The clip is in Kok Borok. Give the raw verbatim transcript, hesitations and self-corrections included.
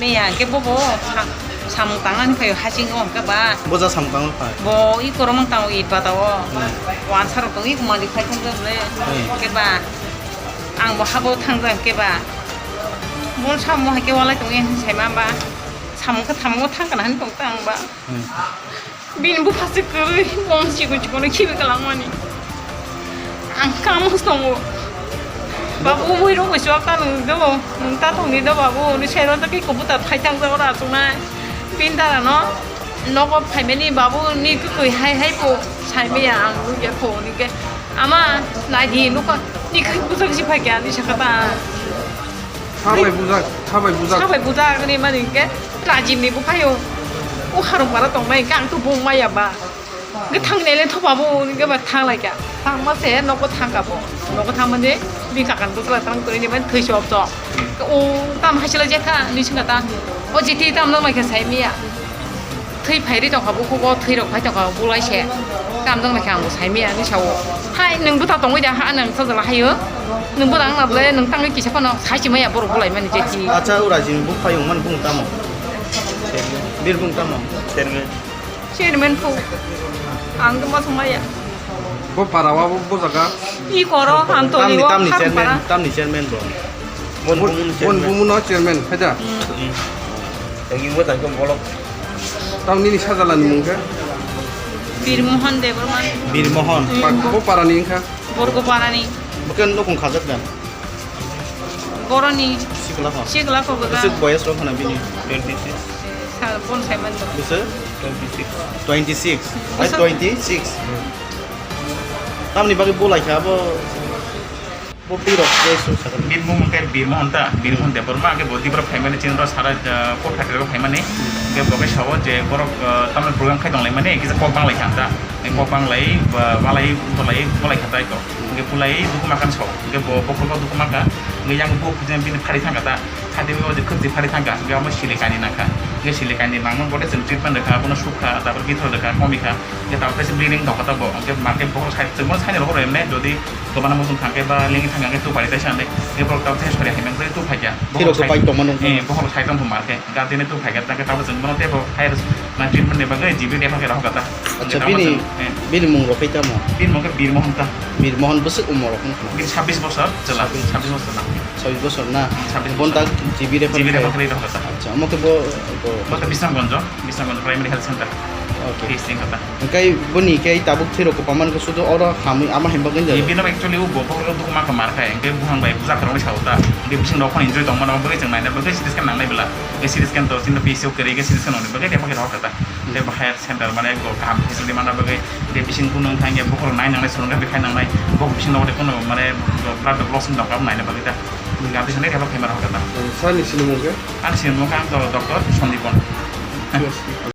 Meya hwnkhe bobo sa-, samung tangnani phaio hasingo hwnkhe ba. Boja samung tangma phai. Bo i koromang tango i bata o. Hmm. Wansa rok tongo i malik phai thangjakle. Hmm. Hwnkhe ba ang bo habo thangjak hwnkhe ba. Bo samo hai khe walai tongo hwnwi saima ba. Samung khe thamungo thang kana hwnwi tong ta ang ba. Hmm. Bini bupha se kwrwi, bong chikon chikon khibi kwlangmani. Ang kamo tongo. Babu, bui rok bai chuak ta nung do, nung ta tongni do babu, ni sero ta ki kobu ta thai thang jago ra chungnai. Bini dara no, nogo phaimani babu, ni kwkwi hai hai bo, sai maya ang lugya kho ni ke. Ama, nai di, nuka, ni kwkwi bujak si phai kya, ni sakha ta. Sabai bujak, sabai bujak. Sabai bujak ni mani ke Rajib ni buphayo. O harung para tong nai ke ang to bung maya ba. Ke thang ne le thopa bo ni ke ba thang lai kya. Thang ma se nogo thang ka bo. Nogo thang mani bi kakan bujla tang to ni ban thwi chop to. O tam hasila je kha ni singa ta. O jiti tam nang mai khe sai miya. Thwi phairi tongkha bukugo, thwi rok phai tongkha bulai se. Kam dong naikhe ang bo sai maya ni sao. Hai, nwng bwta tongwi da ha, nwng sajala haio. Nwng bwta wngna bwle, nwng tangwi kisa phano sai si maya borok bulai mani je ti. Acha, ura jini buk phai wngmani bung tamo? Birbung tamo? Chairman. Chairman phu. Ang to ma song maya. Bo para wa bo, bo jaga. I koro, ang to Tamni, ni wa tamni kham chairman, para. Tamni chairman bo. Bon Bon, Bumun Bon chairman. Bumun no chairman, hai da? Hmm. Yang ibu tangkong bolok. Tang nini sajala ni mung khe? Birmohon Debbarma. Birmohon. Hmm. Pa-, bo para ni wngkha? Borgo para ni. Bukan nokong khajak dan? Boroni. Sikla ko. Sikla ko gaga. Besok boyas rok hana bini? Twenty six. Sa bon sai man. Besok? Twenty six. Twenty six. Hai, besok. Twenty six. Tamni bagwi bolai kha abo. Bo birok je su sakha. Birmung hwnkhe Birmohon ta, Birmohon Debbarma, hwnkhe bo Tripura phaimani chini ro sara, ah, court phaithago phaimani. Hwnkhe bo khe sao je borok, ah, tamni program khai tonglaimani, kisa kok banglai kha ta. Hwnkhe kok banglai, ba, walai, bolai, bolai kha tai to. Hwnkhe bulai dukuma khan sao. Hwnkhe bo bokhorok dukuma kha. Hwnkhe yang bo khe bini phari thangkha ta. Thati bo je khwtwi phari thangkha. Hwnkhe omo sili kainwi nangkha. Hwnkhe sili kainwi nangma bote chwng treatment rwkha, abono sukha, tabor bithor rwkha, komikha. Hwnkhe tabuk khe bleeding tongkha ta bo. Hwnkhe market bokhorok sai, chwng bono saini rohor emne, jodi Tobana muchung thangkhe ba lengwi thangkhe tu pari taisa hwnwi. Borok tabuk tei sori hai mankhe tu phaikya. Thirok se pai tongmano wngkha. Eh, bokhorok sai tong markhe. Guardian tu phaikya, tangkhe tabuk chwng bono teibo higher na treatment ni bagwi G B refer khe rohorkha ta. Acha, tamo bini, chwng, eh. Bini mung rok khe tamo? Bini mung khe Birmohon ta. Birmohon bwswk umor rok wngkha? Bini sabbish bosor chwla. Sabbish. Sabbish bosor na. Sabbish bosor na? Hmm, sabbish bosor. Bon ta G B refer khe? G B refer khe rohorkha ta. Acha, omo khe bo, bo. Bo khe Bisramganj. Bisramganj Primary Health Center. Okay. T S C kata. Hwnkhe boni khe tabuk thwi rok kwbangma khe sudu oro hamwi ama himba gwnja. Bino actually o bo bokhorok dukma khe mar khai, hwnkhe buphang bai bujak rok sao ta. Hwnkhe bising rok phano injury tongma no bagwi chwng naina bagwi C T scan nangnai bwla. Hwnkhe C T scan to chini P C O kwrwi hwnkhe C T scan nangni bagwi tei phakhe rok kata. Tei bo higher center mane go kaham facility manna bagwi tei bising kunu wngkha hwnkhe bokhorok nai nangnai, sonography khai nangnai. Bo bising rok tei kunu mane blood loss wng tongkha naina bagwi ta. Hwnkhe aboni sanai tei phakhe mar rok kata. Sir ni sinimung khe? Ani sinimung khe ang to Doctor Sandipon. Yes.